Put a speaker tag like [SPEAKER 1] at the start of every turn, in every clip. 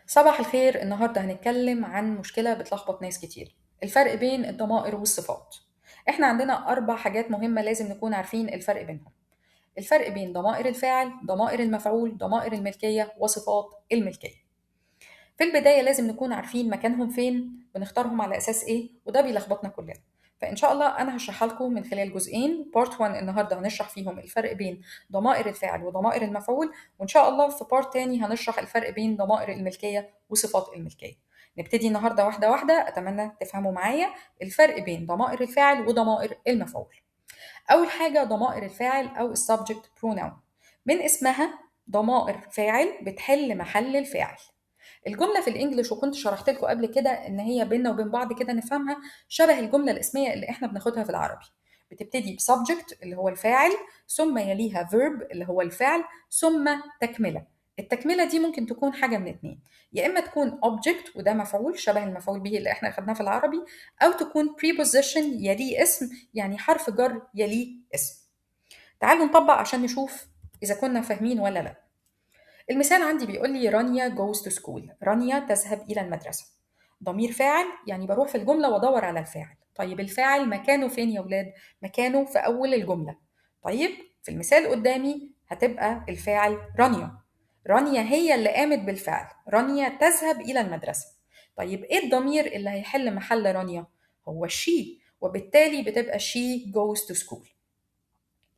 [SPEAKER 1] صباح الخير. النهارده هنتكلم عن مشكلة بتلخبط ناس كتير، الفرق بين الضمائر والصفات. احنا عندنا 4 حاجات مهمة لازم نكون عارفين الفرق بينهم. الفرق بين ضمائر الفاعل، ضمائر المفعول، ضمائر الملكية، وصفات الملكية. في البداية لازم نكون عارفين مكانهم فين، بنختارهم على أساس إيه، وده بيلخبطنا كلنا. فإن شاء الله أنا هشرحها لكم من خلال جزئين. part 1 النهاردة هنشرح فيهم الفرق بين ضمائر الفاعل وضمائر المفعول، وإن شاء الله في part تاني هنشرح الفرق بين ضمائر الملكية وصفات الملكية. نبتدي النهاردة واحدة واحدة، أتمنى تفهموا معايا الفرق بين ضمائر الفاعل وضمائر المفعول. أول حاجة ضمائر الفاعل أو ال subject pronoun، من اسمها ضمائر فاعل بتحل محل الفاعل. الجملة في ال English، وكنت شرحت لكم قبل كده إن هي بيننا وبين بعض كده نفهمها شبه الجملة الاسمية اللي إحنا بناخدها في العربي. بتبتدي ب subject اللي هو الفاعل، ثم يليها verb اللي هو الفعل، ثم تكملة. التكملة دي ممكن تكون حاجة من اتنين، يا إما تكون object وده مفعول شبه المفعول به اللي إحنا أخدناه في العربي، أو تكون preposition يليه اسم، يعني حرف جر يليه اسم. تعالوا نطبق عشان نشوف إذا كنا فاهمين ولا لا. المثال عندي بيقول لي رانيا goes to school، رانيا تذهب إلى المدرسة. ضمير فاعل، يعني بروح في الجملة وأدور على الفاعل. طيب الفاعل مكانه فين يا ولاد؟ مكانه في أول الجملة. طيب في المثال قدامي هتبقى الفاعل رانيا، رانيا هي اللي قامت بالفعل، رانيا تذهب إلى المدرسة. طيب إيه الضمير اللي هيحل محل رانيا؟ هو she، وبالتالي بتبقى she goes to school.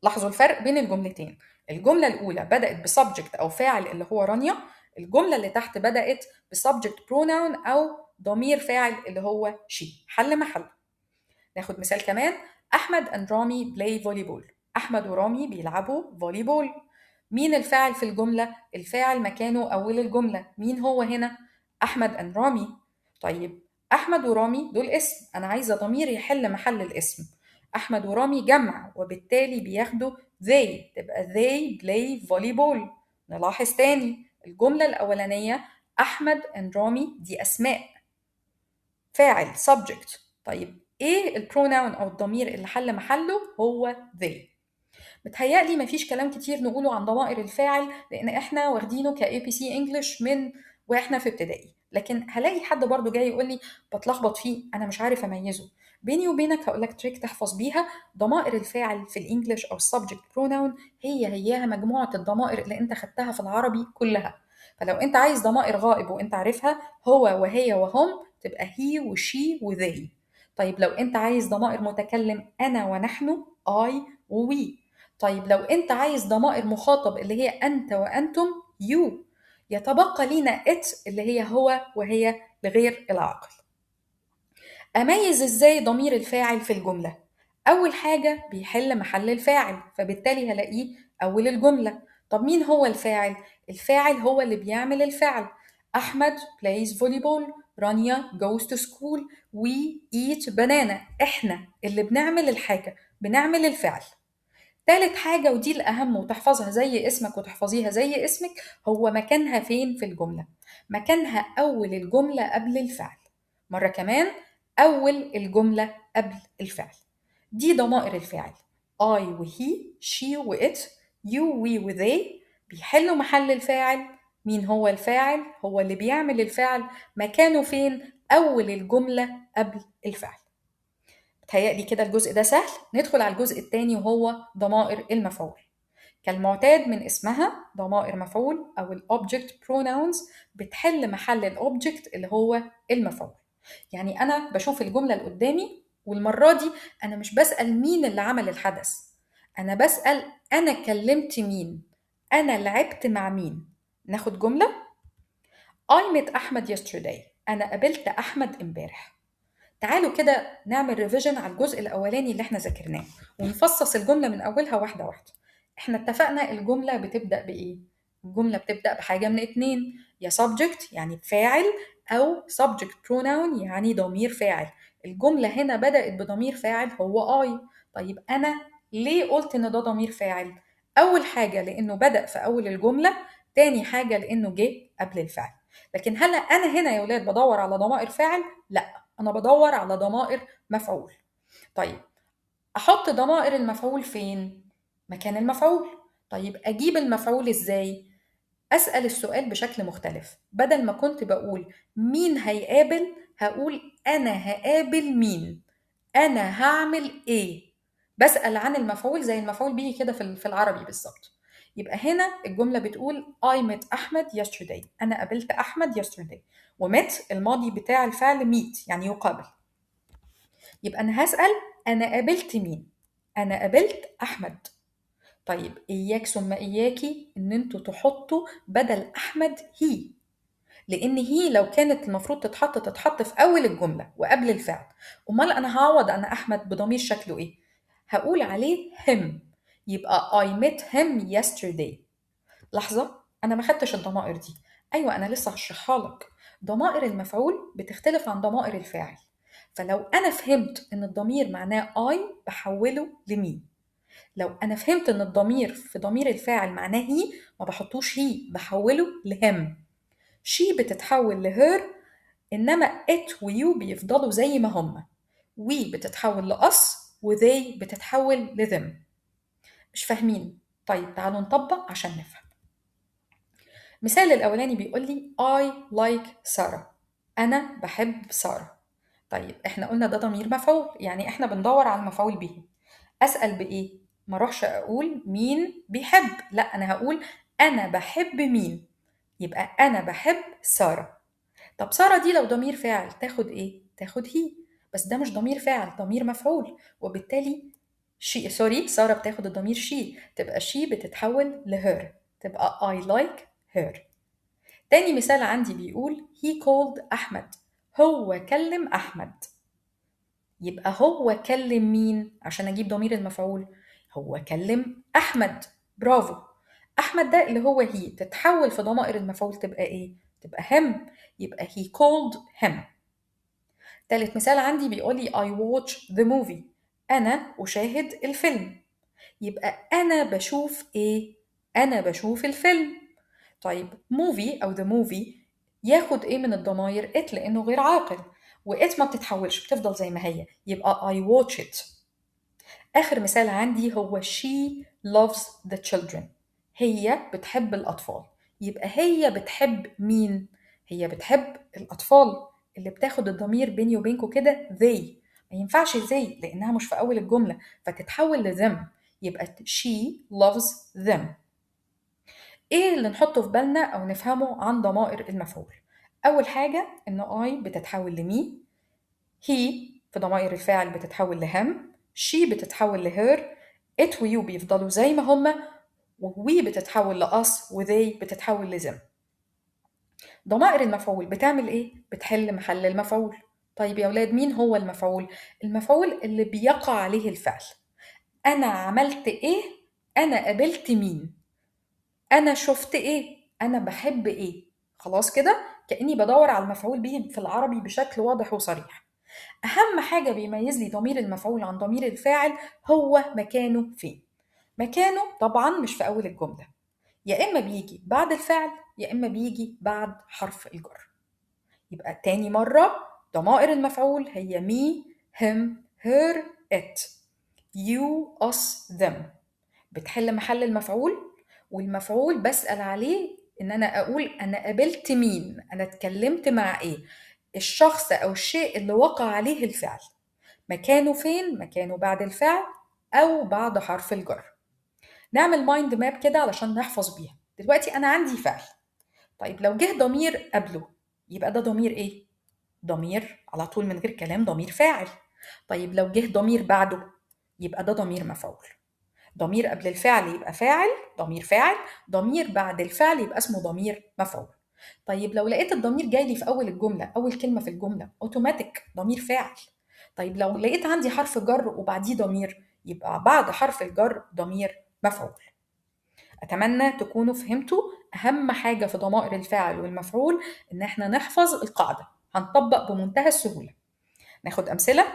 [SPEAKER 1] لاحظوا الفرق بين الجملتين. الجملة الأولى بدأت ب subject أو فاعل اللي هو رانيا، الجملة اللي تحت بدأت ب subject pronoun أو ضمير فاعل اللي هو she، حل محل. ناخد مثال كمان، أحمد and رامي play volleyball، أحمد ورامي بيلعبوا volleyball. مين الفاعل في الجملة؟ الفاعل مكانه أول الجملة، مين هو هنا؟ أحمد and رامي. طيب أحمد ورامي دول اسم، أنا عايزة ضمير يحل محل الاسم. أحمد ورامي جمع، وبالتالي بياخدوا they، تبقى they play volleyball. نلاحظ تاني الجملة الأولانية أحمد and رامي دي أسماء، فاعل subject. طيب إيه ال pronoun أو الضمير اللي حل محله؟ هو they. متهيألي مفيش كلام كتير نقوله عن ضمائر الفاعل لأن إحنا واخدينه ك ABC English من وإحنا في ابتدائي، لكن هلاقي حد برضو جاي يقول لي بتلخبط فيه، أنا مش عارف أميزه. بيني وبينك هقول لك trick تحفظ بيها ضمائر الفاعل في ال English أو ال subject pronoun، هي هياها مجموعة الضمائر اللي أنت خدتها في العربي كلها. فلو أنت عايز ضمائر غائب وأنت عارفها هو وهي وهم، تبقى he و she و they. طيب لو أنت عايز ضمائر متكلم أنا ونحن I و we. طيب لو أنت عايز ضمائر مخاطب اللي هي أنت وأنتم you. يتبقى لينا it اللي هي هو وهي لغير العاقل. أميز إزاي ضمير الفاعل في الجملة؟ أول حاجة بيحل محل الفاعل، فبالتالي هلاقيه أول الجملة. طب مين هو الفاعل؟ الفاعل هو اللي بيعمل الفعل. أحمد plays volleyball، رانيا goes to school، we eat banana. إحنا اللي بنعمل الحاجة، بنعمل الفعل. تالت حاجة ودي الأهم وتحفظها زي اسمك وتحفظيها زي اسمك، هو مكانها فين في الجملة؟ مكانها أول الجملة قبل الفعل. مرة كمان، أول الجملة قبل الفعل. دي ضمائر الفاعل I و he، she و it، you we و they، بيحلوا محل الفاعل. مين هو الفاعل؟ هو اللي بيعمل الفعل. مكانه فين؟ أول الجملة قبل الفعل. بتهيألي كده الجزء ده سهل. ندخل على الجزء الثاني وهو ضمائر المفعول. كالمعتاد من اسمها ضمائر مفعول أو ال object pronouns بتحل محل ال object اللي هو المفعول. يعني أنا بشوف الجملة اللي قدامي، والمرة دي أنا مش بسأل مين اللي عمل الحدث، أنا بسأل أنا كلمت مين، أنا لعبت مع مين. ناخد جملة I met أحمد yesterday، أنا قابلت أحمد امبارح. تعالوا كده نعمل revision على الجزء الأولاني اللي احنا ذاكرناه ونفصص الجملة من أولها واحدة واحدة. احنا اتفقنا الجملة بتبدأ بإيه؟ الجملة بتبدأ بحاجة من اتنين، يا subject يعني فاعل أو subject pronoun يعني ضمير فاعل. الجملة هنا بدأت بضمير فاعل هو I. طيب أنا ليه قلت إن ده ضمير فاعل؟ أول حاجة لأنه بدأ في أول الجملة، تاني حاجة لأنه جه قبل الفعل. لكن هل أنا هنا يا ولاد بدور على ضمائر فاعل؟ لا، أنا بدور على ضمائر مفعول. طيب أحط ضمائر المفعول فين؟ مكان المفعول. طيب أجيب المفعول إزاي؟ أسأل السؤال بشكل مختلف، بدل ما كنت بقول مين هيقابل هقول أنا هقابل مين، أنا هعمل إيه. بسأل عن المفعول زي المفعول به كده في العربي بالظبط. يبقى هنا الجملة بتقول I met أحمد yesterday، أنا قابلت أحمد yesterday، و met الماضي بتاع الفعل meet يعني يقابل. يبقى أنا هسأل أنا قابلت مين؟ أنا قابلت أحمد. طيب إياك ثم إياكي إن أنتوا تحطوا بدل أحمد he، لأن he لو كانت المفروض تتحط في أول الجملة وقبل الفعل. أمال أنا هعوض أنا أحمد بضمير شكله إيه؟ هقول عليه him، يبقى I met him yesterday. لحظة، أنا ما خدتش الضمائر دي. أيوة أنا لسه هشرحها لك. ضمائر المفعول بتختلف عن ضمائر الفاعل، فلو أنا فهمت إن الضمير معناه I بحوله ل me. لو أنا فهمت إن الضمير في ضمير الفاعل معناه he ما بحطوش he، بحوله ل him. she بتتحول ل her، إنما it و you بيفضلوا زي ما هما. we بتتحول ل us و they بتتحول ل them. مش فاهمين؟ طيب تعالوا نطبق عشان نفهم. مثال الأولاني بيقول لي I like سارة، أنا بحب سارة. طيب إحنا قلنا ده ضمير مفعول، يعني إحنا بندور على المفعول به. أسأل بإيه؟ ما اروحش أقول مين بيحب، لا أنا هقول أنا بحب مين، يبقى أنا بحب سارة. طب سارة دي لو ضمير فاعل تاخد إيه؟ تاخد he، بس ده مش ضمير فاعل، ضمير مفعول، وبالتالي she، sorry سارة بتاخد الضمير she، تبقى she بتتحول ل her، تبقى I like her. تاني مثال عندي بيقول he called أحمد، هو كلم أحمد. يبقى هو كلم مين عشان أجيب ضمير المفعول؟ هو كلم أحمد. برافو، أحمد ده اللي هو he، تتحول في ضمائر المفعول تبقى إيه؟ تبقى him، يبقى he called him. تالت مثال عندي بيقول لي I watch the movie، أنا أشاهد الفيلم. يبقى أنا بشوف إيه؟ أنا بشوف الفيلم. طيب movie أو the movie ياخد إيه من الضمائر؟ it، لأنه غير عاقل، و it ما بتتحولش، بتفضل زي ما هي، يبقى I watch it. آخر مثال عندي هو she loves the children، هي بتحب الأطفال. يبقى هي بتحب مين؟ هي بتحب الأطفال، اللي بتاخد الضمير بيني وبينكم كده they، ما ينفعش they لأنها مش في أول الجملة، فتتحول ل them، يبقى she loves them. إيه اللي نحطه في بالنا أو نفهمه عن ضمائر المفعول؟ أول حاجة إن I بتتحول ل me، he في ضمائر الفاعل بتتحول ل him، she بتتحول ل her، it و you بيفضلوا زي ما هما، و we بتتحول ل us، و they بتتحول ل them. ضمائر المفعول بتعمل إيه؟ بتحل محل المفعول. طيب يا أولاد مين هو المفعول؟ المفعول اللي بيقع عليه الفعل. أنا عملت إيه؟ أنا قابلت مين؟ أنا شفت إيه؟ أنا بحب إيه؟ خلاص كده كأني بدور على المفعول به في العربي بشكل واضح وصريح. أهم حاجة بيميز لي ضمير المفعول عن ضمير الفاعل هو مكانه فين. مكانه طبعا مش في أول الجملة، يا إما بيجي بعد الفعل يا إما بيجي بعد حرف الجر. يبقى تاني مرة ضمائر المفعول هي me, him, her, it, you, us, them، بتحل محل المفعول، والمفعول بسأل عليه إن أنا أقول أنا قابلت مين، أنا اتكلمت مع إيه، الشخص أو الشيء اللي وقع عليه الفعل. مكانه فين؟ مكانه بعد الفعل أو بعد حرف الجر. نعمل mind map كده علشان نحفظ بيها. دلوقتي أنا عندي فعل، طيب لو جه ضمير قبله يبقى ده ضمير إيه؟ ضمير على طول من غير كلام، ضمير فاعل. طيب لو جه ضمير بعده يبقى ده ضمير مفعول. ضمير قبل الفعل يبقى فاعل، ضمير فاعل، ضمير بعد الفعل يبقى اسمه ضمير مفعول. طيب لو لقيت الضمير جاي لي في أول الجملة، أول كلمة في الجملة، أوتوماتيك ضمير فاعل. طيب لو لقيت عندي حرف جر وبعديه ضمير يبقى بعد حرف الجر ضمير مفعول. أتمنى تكونوا فهمتوا أهم حاجة في ضمائر الفاعل والمفعول، إن احنا نحفظ القاعدة، هنطبق بمنتهى السهولة. ناخد أمثلة.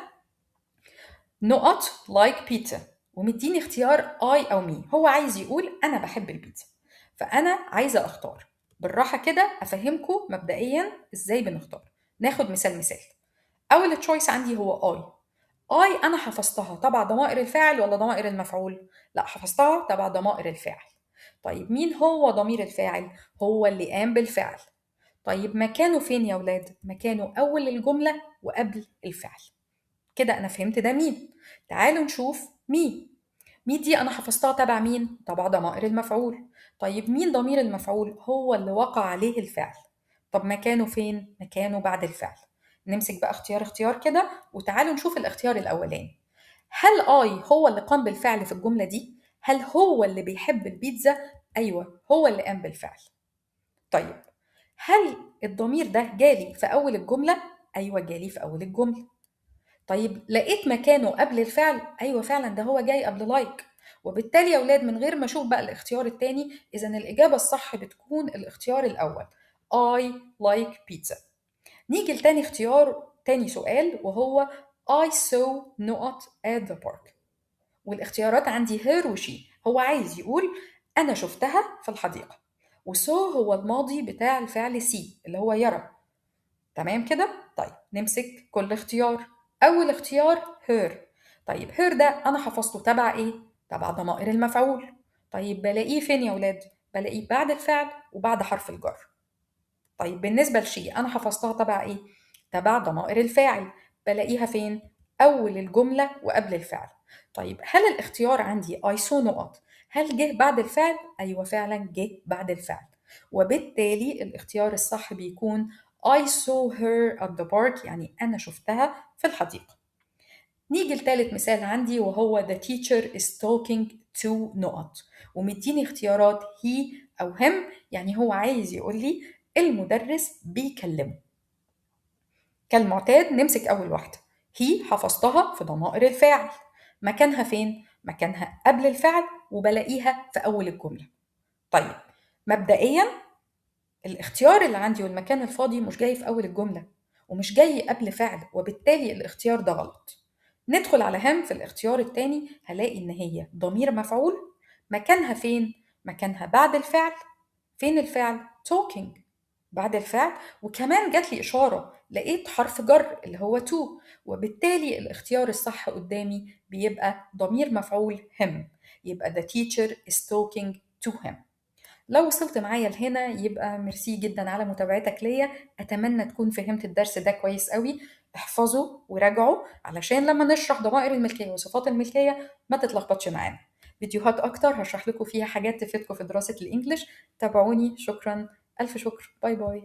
[SPEAKER 1] نقط like pizza، ومديني اختيار I أو me، هو عايز يقول أنا بحب البيتزا، فأنا عايزة أختار. بالراحة كده أفهمكم مبدئيا إزاي بنختار. ناخد مثال. أول choice عندي هو I. I أنا حفظتها تبع ضمائر الفاعل ولا ضمائر المفعول؟ لا، حفظتها تبع ضمائر الفاعل. طيب مين هو ضمير الفاعل؟ هو اللي قام بالفعل. طيب مكانه فين يا ولاد؟ مكانه أول الجملة وقبل الفعل. كده أنا فهمت ده مين. تعالوا نشوف me. me دي أنا حفظتها تبع مين؟ تبع ضمائر المفعول. طيب مين ضمير المفعول؟ هو اللي وقع عليه الفعل. طب مكانه فين؟ مكانه بعد الفعل. نمسك بقى اختيار اختيار كده، وتعالوا نشوف الاختيار الأولاني. هل I هو اللي قام بالفعل في الجملة دي؟ هل هو اللي بيحب البيتزا؟ أيوة، هو اللي قام بالفعل. طيب هل الضمير ده جالي في أول الجملة؟ أيوة جالي في أول الجملة. طيب لقيت مكانه قبل الفعل؟ أيوة فعلا ده هو جاي قبل like. وبالتالي يا أولاد من غير ما أشوف بقى الاختيار التاني، إذا الإجابة الصح بتكون الاختيار الأول، I like pizza. نيجي لتاني اختيار، تاني سؤال، وهو I saw نقط at the park. والاختيارات عندي her و she. هو عايز يقول أنا شفتها في الحديقة، و saw هو الماضي بتاع الفعل see اللي هو يرى. تمام كده؟ طيب نمسك كل اختيار. أول اختيار her. طيب her ده أنا حفظته تبع إيه؟ تبع ضمائر المفعول. طيب بلاقيه فين يا ولاد؟ بلاقيه بعد الفعل وبعد حرف الجر. طيب بالنسبة ل she أنا حفظتها تبع إيه؟ تبع ضمائر الفاعل. بلاقيها فين؟ أول الجملة وقبل الفعل. طيب هل الاختيار عندي I saw نقط هل جه بعد الفعل؟ أيوة فعلا جه بعد الفعل، وبالتالي الاختيار الصح بيكون I saw her at the park، يعني أنا شفتها في الحديقة. نيجي لتالت مثال عندي، وهو the teacher is talking to نقط، ومديني اختيارات he أو him، يعني هو عايز يقول لي المدرس بيكلمه. كالمعتاد نمسك أول واحدة، he حفظتها في ضمائر الفاعل، مكانها فين؟ مكانها قبل الفعل وبلاقيها في أول الجملة. طيب مبدئيا الاختيار اللي عندي والمكان الفاضي مش جاي في أول الجملة ومش جاي قبل فعل، وبالتالي الاختيار ده غلط. ندخل على هم في الاختيار التاني، هلاقي إن هي ضمير مفعول، مكانها فين؟ مكانها بعد الفعل. فين الفعل؟ talking، بعد الفعل، وكمان جات لي إشارة لقيت حرف جر اللي هو to، وبالتالي الاختيار الصح قدامي بيبقى ضمير مفعول him، يبقى the teacher is talking to him. لو وصلت معايا لهنا يبقى ميرسي جدا على متابعتك ليا. أتمنى تكون فهمت الدرس ده كويس قوي. احفظه وراجعه علشان لما نشرح ضمائر الملكية وصفات الملكية ما تتلخبطش معانا. فيديوهات أكتر هشرح لكم فيها حاجات تفيدكم في دراسة ال English. تابعوني. شكرا، ألف شكر، bye bye.